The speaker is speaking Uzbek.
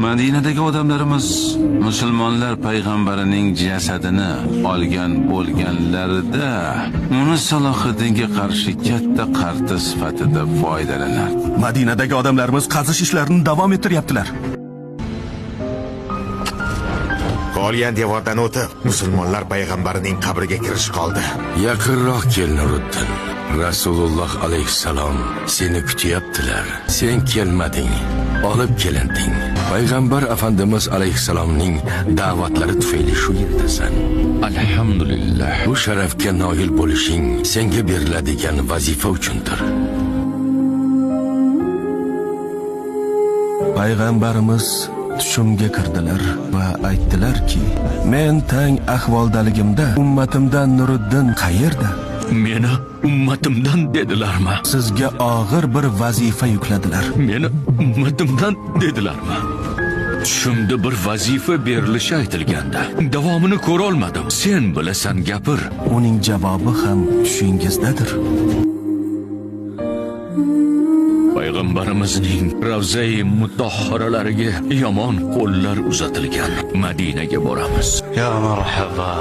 Madinadagi odamlarimiz musulmonlar payg'ambarining jasadini olgan bo'lganlarida uni Salohiddinga qarshi katta qarta sifatida foydalanardi. Madinadagi odamlarimiz qazish ishlarini davom ettiryaptilar. Qolgan devordan o'tib, musulmonlar payg'ambarining qabriga kirish qoldi. Yaqinroq kel, Nuriddin. Rasululloh alayhissalom seni kutyaptilar. Sen kelmading, olib kelinding. Payg'ambar afandimiz alayhissalomning da'vatlari tufayli shu yerdasan. Alhamdulillah. Bu sharafga noil bo'lishing senga beriladigan vazifa uchundir. Payg'ambarimiz tushimga kirdilar va aytdilarki, men tang ahvoldaligimda ummatimdan Nuriddin qayerda? Meni ummatimdan dedilarmi? Sizga og'ir bir vazifa yukladilar. Meni ummatimdan dedilarmi? Tushimda bir vazifa berilishi aytilganda. Davomini ko'ra olmadim. Sen bilasan, gapir. Uning javobi ham tushingizdadir. Payg'ambarimizning ravzai mutahharalariga yomon qo'llar uzatilgan. Madinaga boramiz. Ya marhaba.